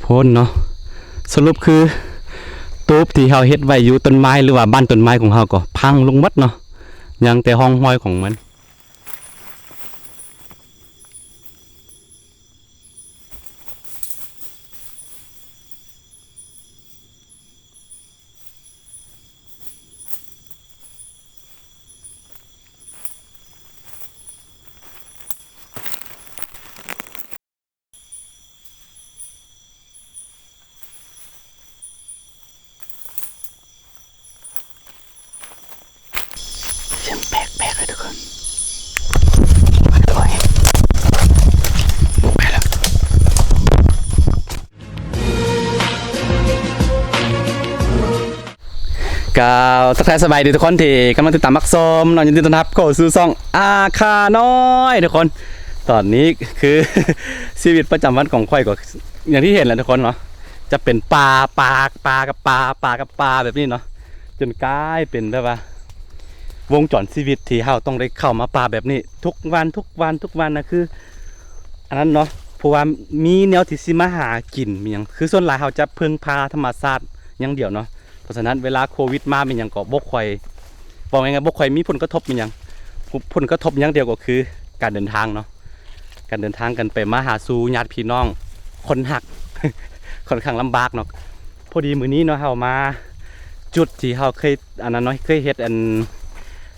ໂພນເນາະ ສະຫຼຸບຄືຕູບທີ່ເຮົາເຮັດໄວ້ຢູ່ຕົ້ນໄມ້ ຫຼືວ່າບ້ານຕົ້ນໄມ້ຂອງເຮົາກໍພັງລົງໝົດເນາະ ຍັງແຕ່ຮ່ອງຮອຍຂອງມັນ. ສຽງແປກໆເລີຍທຸກຄົນ ໂອ້ຍ ໄປແລ້ວ. ກາວທັກທາຍສະບາຍດີທຸກຄົນທີ່ກຳລັງຕິດຕາມຮັບຊົມເນາະ ຍິນດີຕ້ອນຮັບເຂົ້າສູ່ຊ່ອງອາຄານ້ອຍທຸກຄົນ. ຕອນນີ້ຄືຊີວິດປະຈຳວັນຂອງຂ້ອຍກໍຢ່າງທີ່ເຫັນແຫຼະທຸກຄົນເນາະ ຈະເປັນປ່າ ປ່າ ປ່າກັບປ່າ ປ່າກັບປ່າແບບນີ້ເນາະ ຈົນກາຍເປັນແບບວ່າວົງຈອນຊີວິດທີ່ເຮົາຕ້ອງໄດ້ເຂົ້າມາປ່າແບບນີ້ທຸກວັນ ທຸກວັນ ທຸກວັນນະ ຄືອັນນັ້ນເນາະ ເພາະວ່າມີແນວທີ່ຊິມາຫາກິນມີຫຍັງ ຄືສ່ວນຫຼາຍເຮົາຈະເພິ່ງພາທຳມະຊາດຢ່າງດຽວເນາະ. ເພາະສະນັ້ນເວລາໂຄວິດມາແມ່ນຫຍັງກໍບໍ່ຄ່ອຍ ເວົ້າງ່າຍໆ ບໍ່ຄ່ອຍມີຜົນກະທົບແມ່ນຫຍັງ ຜົນກະທົບຢ່າງດຽວກໍຄືການເດີນທາງເນາະ ການເດີນທາງກັນໄປມາຫາສູ່ຍາດພີ່ນ້ອງຄົນຮັກ ຄ່ອນຂ້າງລຳບາກເນາະ. ພໍດີມື້ນີ້ເນາະ ເຮົາມາຈຸດທີ່ເຮົາເຄີຍ ອັນນັ້ນເນາະ ເຄີຍເຮັດອັນ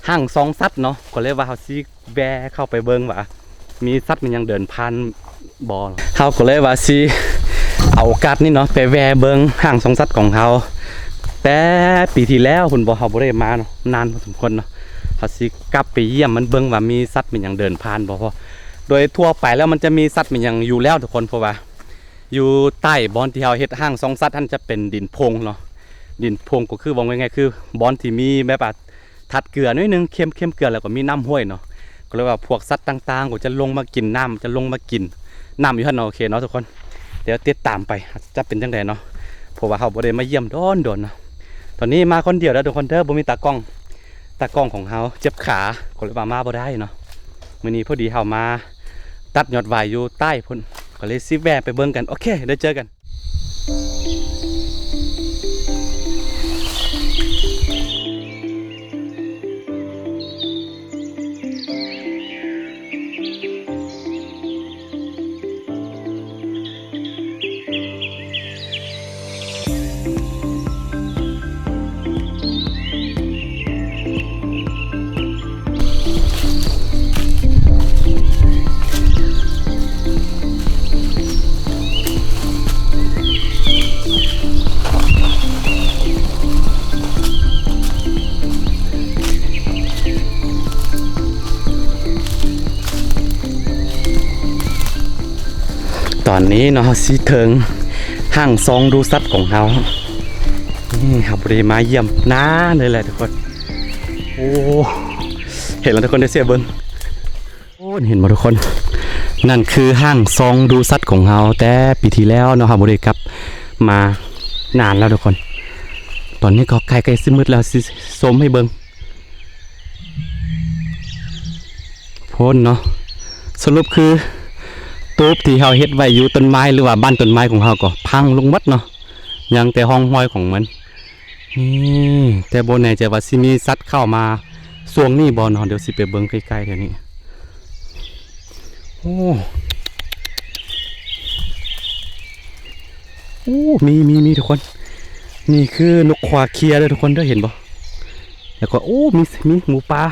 ຫ້າງສ່ອງສັດເນາະ ກໍເລີຍວ່າເຮົາຊິ ແວ່ເຂົ້າໄປເບິ່ງວ່າມີສັດແມ່ນຫຍັງເດີນຜ່ານບໍ່. ເຮົາກໍເລີຍວ່າຊິເອົາໂອກາດນີ້ເນາະ ໄປແວ່ເບິ່ງຫ້າງສ່ອງສັດຂອງເຮົາ ແຕ່ປີທີ່ແລ້ວພຸ້ນບໍ່ ເຮົາບໍ່ໄດ້ມາເນາະ ນານພໍສົມຄວນເນາະ. ເຮົາຊິກັບໄປຢ້ຽມມັນເບິ່ງວ່າມີສັດແມ່ນຫຍັງເດີນຜ່ານບໍ່ ເພາະໂດຍທົ່ວໄປແລ້ວມັນຈະມີສັດແມ່ນຫຍັງຢູ່ແລ້ວທຸກຄົນ ເພາະວ່າຢູ່ໃຕ້ບ່ອນທີ່ເຮົາເຮັດຫ້າງສ່ອງສັດຫັ້ນຈະເປັນດິນໂພງເນາະ. ດິນໂພງກໍຄືເວົ້າງ່າຍໆ ຄືບ່ອນທີ່ມີແບບວ່າ ທັດເກືອໜ້ອຍໜຶ່ງ ເຄັມ ເຄັມເກືອ ແລ້ວກໍມີນ້ຳຫ້ວຍເນາະ ກໍເລີຍວ່າພວກສັດຕ່າງໆ ກໍຈະລົງມາກິນນ້ຳ ຈະລົງມາກິນນ້ຳຢູ່ຫັ້ນເນາະ. ໂອເຄເນາະທຸກຄົນ ດຽວຕິດຕາມໄປ ຈະເປັນຈັ່ງໃດເນາະ ເພາະວ່າເຮົາບໍ່ໄດ້ມາຢ້ຽມດົນໆເນາະ. ຕອນນີ້ມາຄົນດຽວເດີທຸກຄົນເດີ ບໍ່ມີຕາກ້ອງ ຕາກ້ອງຂອງເຮົາເຈັບຂາ ກໍເລີຍວ່າມາບໍ່ໄດ້ເນາະ. ມື້ນີ້ພໍດີເຮົາມາຕັດຍອດຫວາຍຢູ່ໃຕ້ພຸ້ນ ກໍເລີຍຊິແວ່ໄປເບິ່ງກັນ. ໂອເຄ ດຽວເຈີກັນ. ຕອນນີ້ເນາະ ເຮົາຊິເຖິງຫ້າງຊອງດູສັດຂອງເຮົາ. ນີ້ເຮົາບໍ່ໄດ້ມາຢ້ຽມນານເລີຍແຫຼະທຸກຄົນ. ໂອ້ ເຫັນແລ້ວທຸກຄົນໄດ້ເສຍເບິ່ງ. ໂອ້ ເຫັນບໍ່ທຸກຄົນ? ນັ້ນຄືຫ້າງຊອງດູສັດຂອງເຮົາ ແຕ່ປີທີ່ແລ້ວເນາະ ເຮົາບໍ່ໄດ້ກັບມານານແລ້ວທຸກຄົນ. ຕອນນີ້ກໍໃກ້ ໃກ້ຊິມືດແລ້ວ ຊິຊົມໃຫ້ເບິ່ງ. ໂພນເນາະ ສະຫຼຸບຄືຕູບທີ່ເຮົາເຮັດໄວ້ຢູ່ຕົ້ນໄມ້ ຫຼືວ່າບ້ານຕົ້ນໄມ້ຂອງເຮົາກໍພັງລົງໝົດເນາະ ຍັງແຕ່ຮ່ອງຮອຍຂອງມັນ. ນີ້ ແຕ່ບໍ່ແນ່ໃຈວ່າຊິມີສັດເຂົ້າມາຊ່ວງນີ້ບໍ່ເນາະ. ດຽວຊິໄປເບິ່ງໃກ້ໆ ດຽວນີ້. ໂອ້ ໂອ້ ມີ ມີ ມີທຸກຄົນ. ນີ້ຄືນົກຂວາເຄຍເດີທຸກຄົນເດີ ເຫັນບໍ່? ແລ້ວກໍ ໂອ້ ມີ ມີໝູປ່າ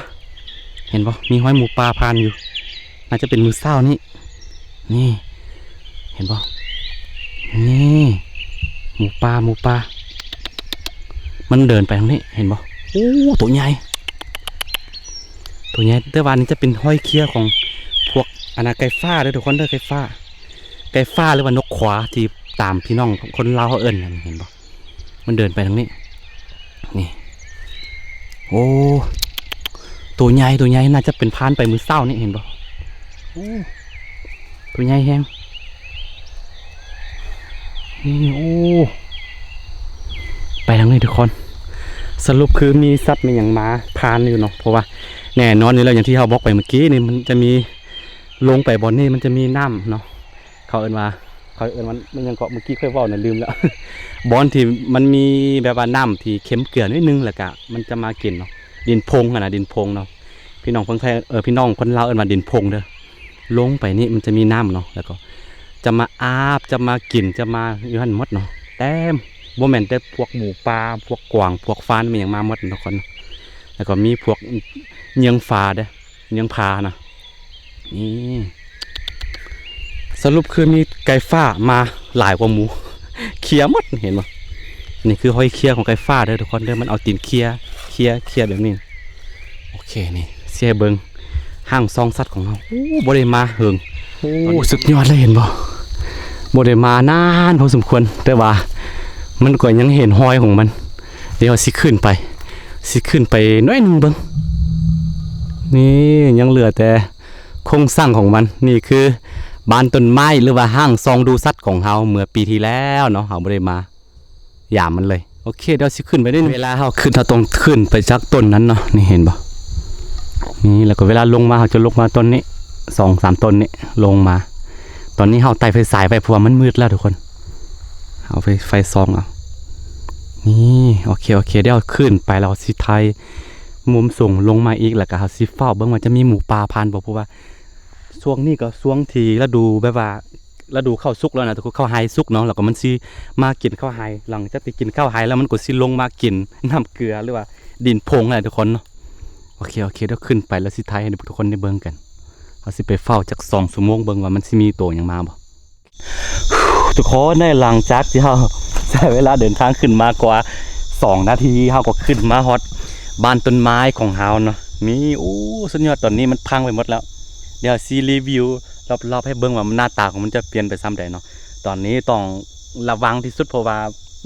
ເຫັນບໍ່? ມີຮອຍໝູປ່າຜ່ານຢູ່ ໜ້າຈະເປັນມື້ເຊົ້ານີ້. ນີ້ ເຫັນບໍ່? ນີ້ ໝູປ່າ ໝູປ່າ ມັນເດີນໄປທາງນີ້ ເຫັນບໍ່? ໂອ້ ໂຕໃຫຍ່ ໂຕໃຫຍ່. ແຕ່ວ່ານີ້ຈະເປັນຮອຍເຄຍຂອງພວກ ອັນນ່າ ໄກ່ຟ້າເດີທຸກຄົນເດີ ໄກ່ຟ້າ ໄກ່ຟ້າ ຫຼືວ່ານົກຂວາ ທີ່ຕາມພີ່ນ້ອງຄົນລາວເຮົາເອີ້ນນັ້ນ ເຫັນບໍ່? ມັນເດີນໄປທາງນີ້ ນີ້. ໂອ້ ໂຕໃຫຍ່ ໂຕໃຫຍ່ ໜ້າຈະເປັນຜ່ານໄປມື້ເຊົ້ານີ້ ເຫັນບໍ່? ໂອ້ ໂຕໃຫຍ່ແຮງ ນີ້. ໂອ້ ໄປທາງນີ້ທຸກຄົນ. ສະຫຼຸບຄືມີສັດມີຫຍັງມາຜ່ານຢູ່ເນາະ ເພາະວ່າແນ່ນອນຢູ່ແລ້ວ ຢ່າງທີ່ເຮົາບອກໄປເມື່ອກີ້ນີ້ ມັນຈະມີ ລົງໄປບ່ອນນີ້ມັນຈະມີນ້ຳເນາະ ເຂົາເອີ້ນວ່າ ເຂົາເອີ້ນມັນ ມັນຫຍັງເກາະ ເມື່ອກີ້ຂ້ອຍເວົ້ານະລືມແລ້ວ ບ່ອນທີ່ມັນມີແບບວ່ານ້ຳທີ່ເຄັມເກືອໜ້ອຍໜຶ່ງ ແລ້ວກະມັນຈະມາກິນເນາະ ດິນພົງຫັ້ນນະ ດິນພົງເນາະ ພີ່ນ້ອງຝັ່ງໄທ ເອີ ພີ່ນ້ອງຄົນລາວເອີ້ນວ່າດິນພົງເດີ. ລົງໄປນີ້ມັນຈະມີນ້ຳເນາະ ແລ້ວກໍຈະມາອາບ ຈະມາກິນ ຈະມາຢູ່ຫັ້ນໝົດເນາະ ແຕ່ບໍ່ແມ່ນແຕ່ພວກໝູປ່າ ພວກກວາງ ພວກຟານ ມີຫຍັງມາໝົດເນາະ ທຸກຄົນ ແລ້ວກໍມີພວກເງືອງຟ້າເດ້ ເງືອງຜານະ ນີ້ ສະຫຼຸບຄືມີໄກ່ຟ້າມາຫຼາຍກວ່າໝູ ເຄຍໝົດ ເຫັນບໍ່? ນີ້ຄືຮອຍເຄຍຂອງໄກ່ຟ້າເດີທຸກຄົນເດີ ມັນເອົາຕີນເຄຍ ເຄຍ ເຄຍແບບນີ້. ໂອເຄ ນີ້ຊິໃຫ້ເບິ່ງຫ້າງຊ່ອງສັດຂອງເຮົາ ໂອ້ ບໍ່ໄດ້ມາເຫິງ ໂອ້ ສຸດຍອດເລີຍ ເຫັນບໍ່? ບໍ່ໄດ້ມານານພໍສົມຄວນ ແຕ່ວ່າມັນກໍຍັງເຫັນຮອຍຂອງມັນ ດຽວເຮົາຊິຂຶ້ນໄປ ຊິຂຶ້ນໄປໜ້ອຍໜຶ່ງເບິ່ງ ນີ້ຍັງເຫຼືອແຕ່ໂຄງສ້າງຂອງມັນ. ນີ້ຄືບ້ານຕົ້ນໄມ້ ຫຼືວ່າຫ້າງສ່ອງດູສັດຂອງເຮົາເມື່ອປີທີ່ແລ້ວເນາະ ເຮົາບໍ່ໄດ້ມາຢາມມັນເລີຍ. ໂອເຄ ດຽວຊິຂຶ້ນໄປເດ້ ເວລາເຮົາຂຶ້ນ ເຮົາຕ້ອງຂຶ້ນໄປຈາກຕົ້ນນັ້ນເນາະ ນີ້ເຫັນບໍ່? ນີ້ ແລ້ວກໍເວລາລົງມາ ເຮົາຈະລົງມາຕົ້ນນີ້ ສອງສາມຕົ້ນນີ້ ລົງມາ. ຕອນນີ້ເຮົາໄຕ້ໄຟສາຍໄວ້ ເພາະວ່າມັນມືດແລ້ວທຸກຄົນ ເອົາໄຟ ໄຟສ່ອງເອົາ. ນີ້ ໂອເຄ ໂອເຄ ດຽວຂຶ້ນໄປແລ້ວຊິຖ່າຍມຸມສູງລົງມາອີກ ແລ້ວກໍເຮົາຊິຟ້າວເບິ່ງວ່າຈະມີໝູປ່າຜ່ານບໍ່ ເພາະວ່າຊ່ວງນີ້ກໍຊ່ວງທີ່ລະດູແບບວ່າລະດູເຂົ້າສຸກແລ້ວນະທຸກຄົນ ເຂົ້າໄຮ່ສຸກເນາະ ແລ້ວກໍມັນຊິມາກິນເຂົ້າໄຮ່ ຫຼັງຈາກທີ່ກິນເຂົ້າໄຮ່ແລ້ວ ມັນກໍຊິລົງມາກິນນ້ຳເກືອ ຫຼືວ່າດິນພົງຫັ້ນແຫຼະທຸກຄົນເນາະ. ໂອເຄ ໂອເຄ ດຽວຂຶ້ນໄປແລ້ວຊິຖ່າຍໃຫ້ທຸກຄົນໄດ້ເບິ່ງກັນ. ເຮົາຊິໄປເຝົ້າຈັກສອງຊົ່ວໂມງເບິ່ງວ່າມັນຊິມີໂຕຫຍັງມາບໍ່. ທຸກຄົນເອີຍ ຫຼັງຈາກທີ່ເຮົາໃຊ້ເວລາເດີນທາງຂຶ້ນມາກວ່າສອງນາທີ ເຮົາກໍຂຶ້ນມາຮອດບ້ານຕົ້ນໄມ້ຂອງເຮົາເນາະ. ມີ ໂອ້ ສຸດຍອດ ຕອນນີ້ມັນພັງໄປໝົດແລ້ວ. ດຽວຊິຣີວິວລອບໆໃຫ້ເບິ່ງວ່າໜ້າຕາຂອງມັນຈະປ່ຽນໄປສ່ຳໃດເນາະ. ຕອນນີ້ຕ້ອງລະວັງທີ່ສຸດ ເພາະວ່າ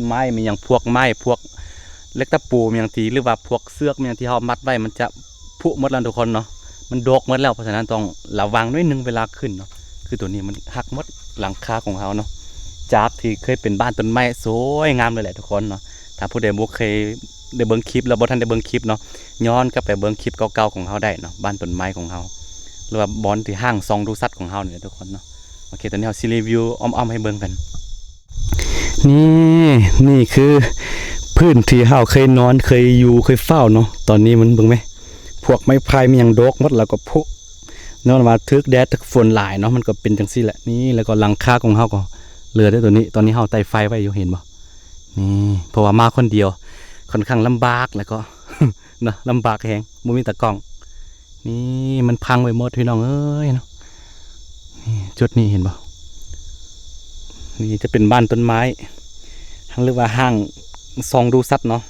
ໄມ້ແມ່ນຫຍັງ ພວກໄມ້ ພວກເຫຼັກຕະປູແມ່ນຫຍັງທີ່ ຫຼືວ່າພວກເຊືອກແມ່ນຫຍັງທີ່ເຮົາມັດໄວ້ ມັນຈະ ຜຸໝົດແລ້ວທຸກຄົນເນາະ ມັນດອກໝົດແລ້ວ. ເພາະສະນັ້ນຕ້ອງລະວັງໜ້ອຍໜຶ່ງເວລາຂຶ້ນເນາະ. ຄືໂຕນີ້ມັນຫັກໝົດ ຫຼັງຄາຂອງເຮົາເນາະ ຈາກທີ່ເຄີຍເປັນບ້ານຕົ້ນໄມ້ສວຍງາມເລີຍແຫຼະທຸກຄົນເນາະ. ຖ້າຜູ້ໃດບໍ່ເຄີຍໄດ້ເບິ່ງຄລິບ ແລ້ວບໍ່ທັນໄດ້ເບິ່ງຄລິບເນາະ ຍ້ອນກັບໄປເບິ່ງຄລິບເກົ່າໆຂອງເຮົາໄດ້ເນາະ ບ້ານຕົ້ນໄມ້ຂອງເຮົາ ຫຼືວ່າບ່ອນທີ່ຫ້າງສ່ອງດູສັດຂອງເຮົານີ້ແຫຼະທຸກຄົນເນາະ. ໂອເຄ ຕອນນີ້ເຮົາຊິຣີວິວອ້ອມໆໃຫ້ເບິ່ງກັນ. ນີ້ ນີ້ຄືພື້ນທີ່ເຮົາເຄີຍນອນ ເຄີຍຢູ່ ເຄີຍເຝົ້າເນາະ. ຕອນນີ້ມັນເບິ່ງແມ ພວກໄມ້ໄຜ່ແມ່ນຫຍັງດອກໝົດ ແລ້ວກໍຜຸ ຍ້ອນວ່າຖືກແດດຖືກຝົນຫຼາຍເນາະ ມັນກໍເປັນຈັ່ງຊີ້ແຫຼະ. ນີ້ ແລ້ວກໍຫຼັງຄາຂອງເຮົາກໍເຫຼືອແຕ່ໂຕນີ້. ຕອນນີ້ເຮົາໄຕ້ໄຟໄວ້ຢູ່ ເຫັນບໍ່? ນີ້ ເພາະວ່າມາຄົນດຽວ ຂ້ອນຂ້າງລຳບາກ ແລ້ວກໍ ເນາະ ລຳບາກແຮງ ບໍ່ມີຕາກ້ອງ. ນີ້ມັນພັງໄປໝົດພີ່ນ້ອງເອີຍເນາະ. ນີ້ ຈຸດນີ້ເຫັນບໍ່? ນີ້ຈະເປັນບ້ານຕົ້ນໄມ້ ຫຼືວ່າຫ້າງສ່ອງດູສັດເນາະ.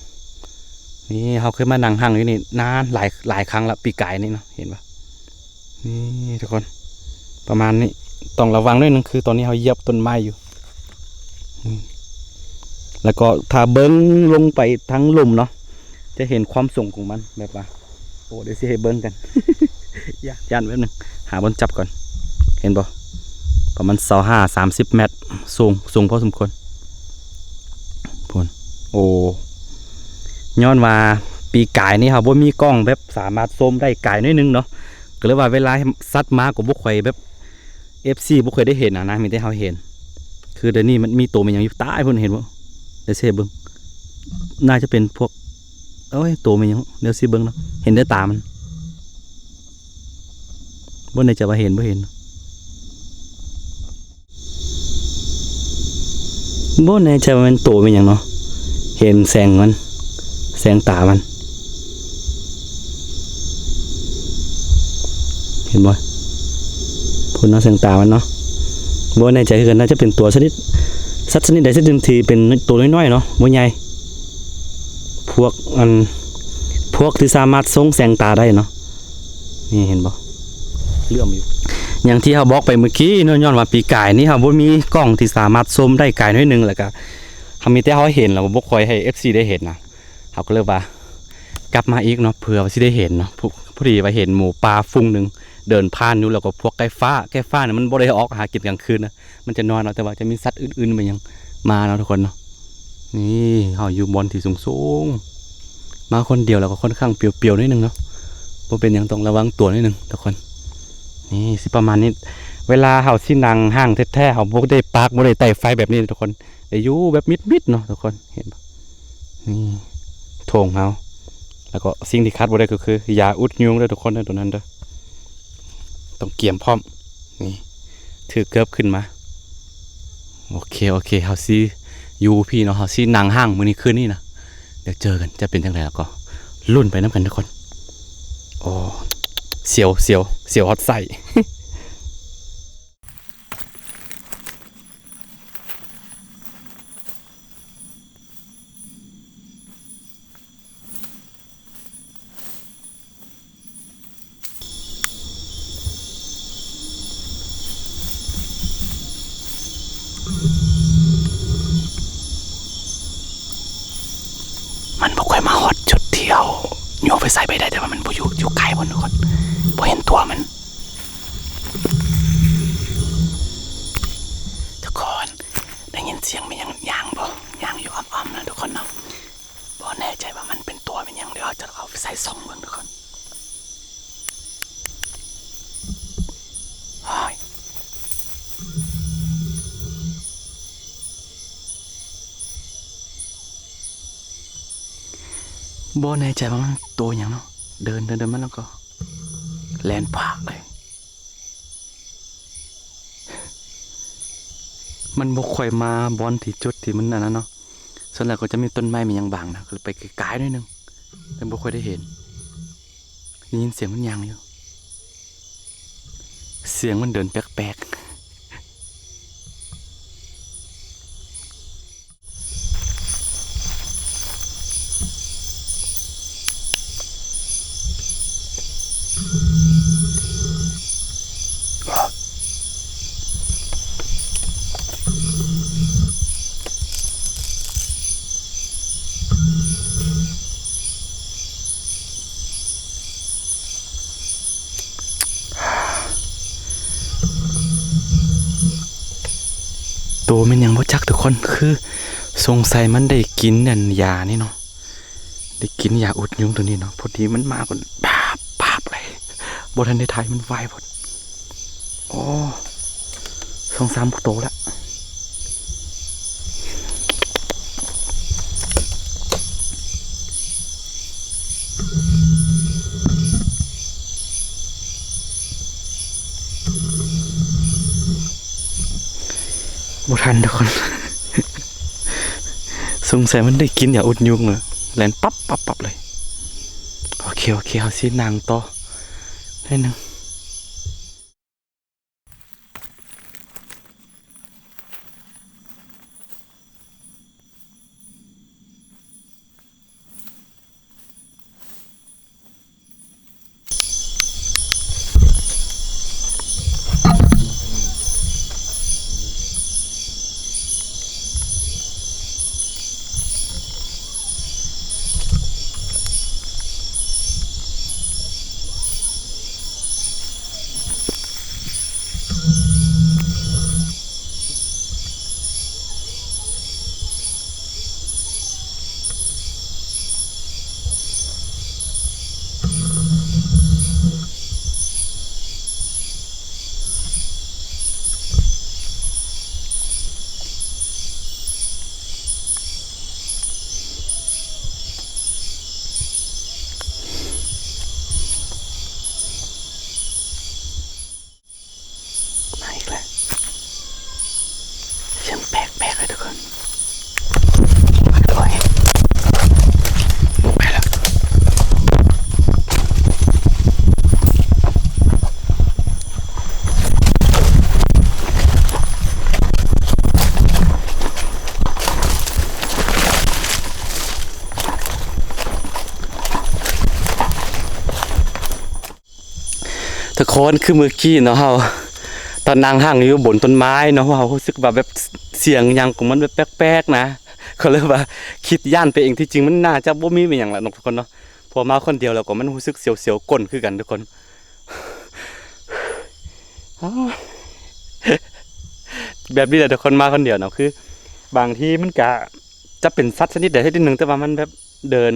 ນີ້ເຮົາເຄີຍມານັ່ງຮັ່ງຢູ່ນີ້ນານ ຫຼາຍ ຫຼາຍຄັ້ງລະ ປີກາຍນີ້ເນາະ ເຫັນບໍ່? ນີ້ທຸກຄົນ ປະມານນີ້ ຕ້ອງລະວັງໜ້ອຍໜຶ່ງ ຄືຕອນນີ້ເຮົາຢຽບຕົ້ນໄມ້ຢູ່. ອືມ ແລ້ວກໍຖ້າເບິ່ງລົງໄປທາງລຸ່ມເນາະ ຈະເຫັນຄວາມສູງຂອງມັນ ແບບວ່າ ໂອ້ ດຽວຊິໃຫ້ເບິ່ງກັນ ຢ້ານ ຢ້ານ ແປັບໜຶ່ງ ຫາບ່ອນຈັບກ່ອນ. ເຫັນບໍ່? ປະມານຊາວຫ້າ ສາມສິບແມັດ ສູງ ສູງພໍສົມຄວນ ພຸ້ນ. ໂອ້ ຍ້ອນວ່າປີກາຍນີ້ເຮົາບໍ່ມີກ້ອງແບບສາມາດຊູມໄດ້ ກາຍໜ້ອຍໜຶ່ງເນາະ ກໍເລີຍວ່າເວລາສັດມາກໍບໍ່ຄ່ອຍແບບ ເອັຟຊີ ບໍ່ຄ່ອຍໄດ້ເຫັນນະ ມີແຕ່ເຮົາເຫັນ. ຄືດຽວນີ້ມັນມີໂຕແມ່ນຫຍັງຢູ່ໃຕ້ພຸ້ນ ເຫັນບໍ່? ດຽວຊິໃຫ້ເບິ່ງ ໜ້າຈະເປັນພວກ ໂອ້ຍ ໂຕແມ່ນຫຍັງ ດຽວຊິເບິ່ງເນາະ ເຫັນແຕ່ຕາມັນ ບໍ່ແນ່ໃຈວ່າເຫັນບໍ່ເຫັນ ບໍ່ແນ່ໃຈວ່າແມ່ນໂຕແມ່ນຫຍັງເນາະ ເຫັນແສງມັນ ແສງຕາມັນ ເຫັນບໍ່? ພຸ້ນເນາະ ແສງຕາມັນເນາະ ບໍ່ແນ່ໃຈຄືກັນ ໜ້າຈະເປັນຕົວຊະນິດ ສັດຊະນິດໃດຊະນິດໜຶ່ງທີ່ເປັນໂຕນ້ອຍໆເນາະ ບໍ່ໃຫຍ່ ພວກ ອັນ ພວກທີ່ສາມາດສົ່ງແສງຕາໄດ້ເນາະ. ນີ້ເຫັນບໍ່? ເຫຼື້ອມຢູ່ ຢ່າງທີ່ເຮົາບອກໄປເມື່ອກີ້ເນາະ ຍ້ອນວ່າປີກາຍນີ້ເຮົາບໍ່ມີກ້ອງທີ່ສາມາດຊູມໄດ້ໄກໜ້ອຍໜຶ່ງ ແລ້ວກະເຮົາມີແຕ່ເຮົາເຫັນ ແລ້ວບໍ່ຄ່ອຍໃຫ້ເອັຟຊີໄດ້ເຫັນນະ ເຮົາກໍເລີຍວ່າກັບມາອີກເນາະ ເພື່ອວ່າຊິໄດ້ເຫັນເນາະ. ພໍ ພໍດີວ່າເຫັນໝູປ່າຝູງໜຶ່ງເດີນຜ່ານຢູ່ ແລ້ວກໍພວກໄກ່ຟ້າ ໄກ່ຟ້ານີ້ມັນບໍ່ໄດ້ອອກຫາກິນກາງຄືນນະ ມັນຈະນອນເນາະ ແຕ່ວ່າຈະມີສັດອື່ນໆແມ່ນຫຍັງມາເນາະ ທຸກຄົນເນາະ. ນີ້ເຮົາຢູ່ບ່ອນທີ່ສູງໆ ມາຄົນດຽວແລ້ວກໍຂ້ອນຂ້າງປຽວໆໜ້ອຍໜຶ່ງເນາະ ບໍ່ເປັນຫຍັງ ຕ້ອງລະວັງຕົວໜ້ອຍໜຶ່ງທຸກຄົນ. ນີ້ຊິປະມານນີ້ ເວລາເຮົາຊິນັ່ງຫ້າງແທ້ໆ ເຮົາບໍ່ໄດ້ປາກ ບໍ່ໄດ້ໄຕ້ໄຟແບບນີ້ທຸກຄົນ ໄດ້ຢູ່ແບບມິດໆເນາະທຸກຄົນ ເຫັນບໍ່? ນີ້ໂຖງເຮົາ ແລ້ວກໍສິ່ງທີ່ຂາດບໍ່ໄດ້ກໍຄືຢາອຸດຍຸງເດີທຸກຄົນເດີ ໂຕນັ້ນເດີ ຕ້ອງກຽມພ້ອມ. ນີ້ຖືເກີບຂຶ້ນມາ. ໂອເຄ ໂອເຄ ເຮົາຊິຢູ່ພີ້ເນາະ ເຮົາຊິນັ່ງຫ້າງມື້ນີ້ຄືນນີ້ນະ. ດຽວເຈີກັນ ຈະເປັນຈັ່ງໃດ ແລ້ວກໍລຸ້ນໄປນຳກັນທຸກຄົນ. ໂອ້ ສຽວ ສຽວ ສຽວຮອດໄສ້. ມັນບໍ່ຄ່ອຍມາຮອດຈຸດທີ່ເຮົາໂຍນໄຟສາຍໄປໄດ້ ແຕ່ວ່າມັນບໍ່ຢູ່ ຢູ່ໄກພຸ້ນທຸກຄົນ ບໍ່ເຫັນຕົວມັນ. ທຸກຄົນ ໄດ້ຍິນສຽງແມ່ນຫຍັງຍ່າງບໍ່? ຍ່າງຢູ່ອ້ອມໆນະທຸກຄົນເນາະ. ບໍ່ແນ່ໃຈວ່າມັນເປັນຕົວແມ່ນຫຍັງ ດຽວເຮົາຈະເອົາໄຟສາຍສ່ອງເບິ່ງທຸກຄົນ. ໂອ້ຍ ບໍ່ແນ່ໃຈວ່າມັນໂຕຫຍັງເນາະ ເດີນ ເດີນ ເດີນມາແລ້ວກໍແລ່ນພາກເລີຍ. ມັນບໍ່ຄ່ອຍມາບ່ອນທີ່ຈຸດທີ່ມັນອັນນັ້ນເນາະ ສ່ວນຫຼາຍກໍຈະມີຕົ້ນໄມ້ມີຫຍັງບັງນະ ກໍເລີຍໄປໄກໆໜ້ອຍໜຶ່ງ ແຕ່ບໍ່ຄ່ອຍໄດ້ເຫັນ ໄດ້ຍິນສຽງມັນຍ່າງຢູ່ ສຽງມັນເດີນແປກໆ. ໂຕແມ່ນຫຍັງບໍ່ຈັກທຸກຄົນ ຄືສົງໄສມັນໄດ້ກິນອັນຢານີ້ເນາະ ໄດ້ກິນຢາອຸດຍຸງໂຕນີ້ເນາະ ພໍດີມັນມາກໍບາບບາບເລີຍ ບໍ່ທັນໄດ້ຖ່າຍ ມັນໄວໂພດ. ໂອ້ ສອງສາມໂຕລະ ບໍ່ທັນທຸກຄົນ ສົງໄສມັນໄດ້ກິນຢາອຸດຍຸງລະ ແລ່ນປັບປັບປັບເລີຍ. ໂອເຄ ໂອເຄ ເຮົາຊິນັ່ງຕໍ່ໜ້ອຍໜຶ່ງ. ມາອີກແລ້ວ ສຽງແປກໆເລີຍທຸກຄົນ. ໂອ້ຍ ໄປແລ້ວ. ທຸກຄົນ ຄືມື້ກີ້ເນາະ ເຮົາຕອນນັ່ງຫ້າງຢູ່ບົນຕົ້ນໄມ້ເນາະ ເຮົາຮູ້ສຶກວ່າແບບສຽງຫຍັງຂອງມັນແບບແປກໆນະ ກໍເລີຍວ່າຄິດຢ້ານໄປເອງ. ທີ່ຈິງມັນໜ້າຈະບໍ່ມີແມ່ນຫຍັງລະເນາະທຸກຄົນເນາະ ເພາະວ່າມາຄົນດຽວແລ້ວກໍມັນຮູ້ສຶກສຽວໆກົ້ນຄືກັນທຸກຄົນ. ແບບນີ້ແຫຼະທຸກຄົນ ມາຄົນດຽວເນາະ ຄືບາງທີມັນກະຈະເປັນສັດຊະນິດໃດຊະນິດໜຶ່ງ ແຕ່ວ່າມັນແບບ ເດີນ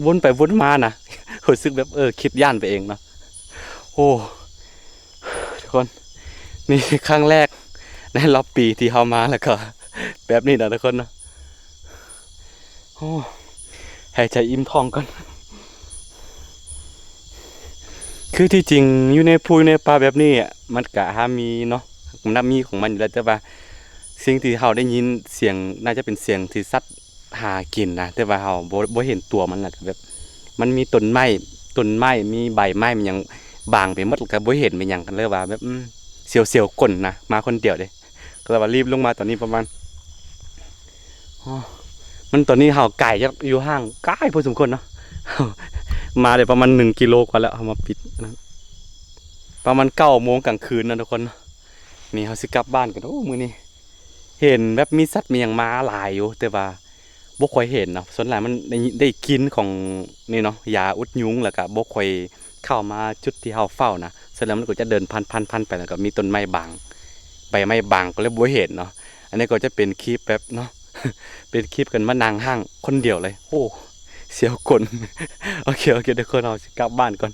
ວົນໄປວົນມານະ ຮູ້ສຶກແບບ ເອີ ຄິດຢ້ານໄປເອງເນາະ. ໂອ້ ທຸກຄົນ ນີ້ຄັ້ງແລກໃນຮອບປີທີ່ເຮົາມາ ແລ້ວກໍແບບນີ້ນະທຸກຄົນເນາະ. ໂອ້ ຫາຍໃຈອີ່ມທ້ອງກ່ອນ. ຄືທີ່ຈິງຢູ່ໃນພູຢູ່ໃນປ່າແບບນີ້ ມັນກະຫາມີເນາະ ມັນມີຂອງມັນຢູ່ແລ້ວ ແຕ່ວ່າສິ່ງທີ່ເຮົາໄດ້ຍິນສຽງ ໜ້າຈະເປັນສຽງທີ່ສັດຫາກິນນະ ແຕ່ວ່າເຮົາບໍ່ ບໍ່ເຫັນຕົວມັນ ແລ້ວກໍແບບ ມັນມີຕົ້ນໄມ້ ຕົ້ນໄມ້ ມີໃບໄມ້ ມີຫຍັງບາງໄປໝົດ ແລ້ວກໍບໍ່ເຫັນແມ່ນຫຍັງ ກໍເລີຍວ່າແບບ ອືມ ສຽວໆກົ້ນນະ ມາຄົນດຽວເດ້. ກໍເລີຍວ່າລີບລົງມາຕອນນີ້ປະມານ ອໍ ມັນຕອນນີ້ເຮົາໄກຈາກ ຢູ່ຫ່າງໄກພໍສົມຄວນເນາະ ມາໄດ້ປະມານໜຶ່ງກິໂລກວ່າແລ້ວ ເຮົາມາປິດນັ້ນ ປະມານເກົ້າໂມງກາງຄືນເນາະທຸກຄົນເນາະ. ນີ້ເຮົາຊິກັບບ້ານກັນ. ໂອ້ ມື້ນີ້ເຫັນແບບມີສັດມີຫຍັງມາຫຼາຍຢູ່ ແຕ່ວ່າບໍ່ຄ່ອຍເຫັນເນາະ ສ່ວນຫຼາຍມັນໄດ້ ໄດ້ກິ່ນຂອງນີ້ເນາະ ຢາອຸດຍຸງ ແລ້ວກະບໍ່ຄ່ອຍເຂົ້າມາຈຸດທີ່ເຮົາເຝົ້ານະ. ສ່ວນຫຼາຍມັນກໍຈະເດີນຜ່ານໆໆໄປ ແລ້ວກໍມີຕົ້ນໄມ້ບັງ ໃບໄມ້ບັງ ກໍເລີຍບໍ່ເຫັນເນາະ. ອັນນີ້ກໍຈະເປັນຄລິບແບບເນາະ ເປັນຄລິບກັນມານັ່ງຫ້າງຄົນດຽວເລີຍ. ໂອ້ ສຽວກົ້ນ. ໂອເຄ ໂອເຄ ທຸກຄົນ ເຮົາຊິກັບບ້ານກ່ອນ.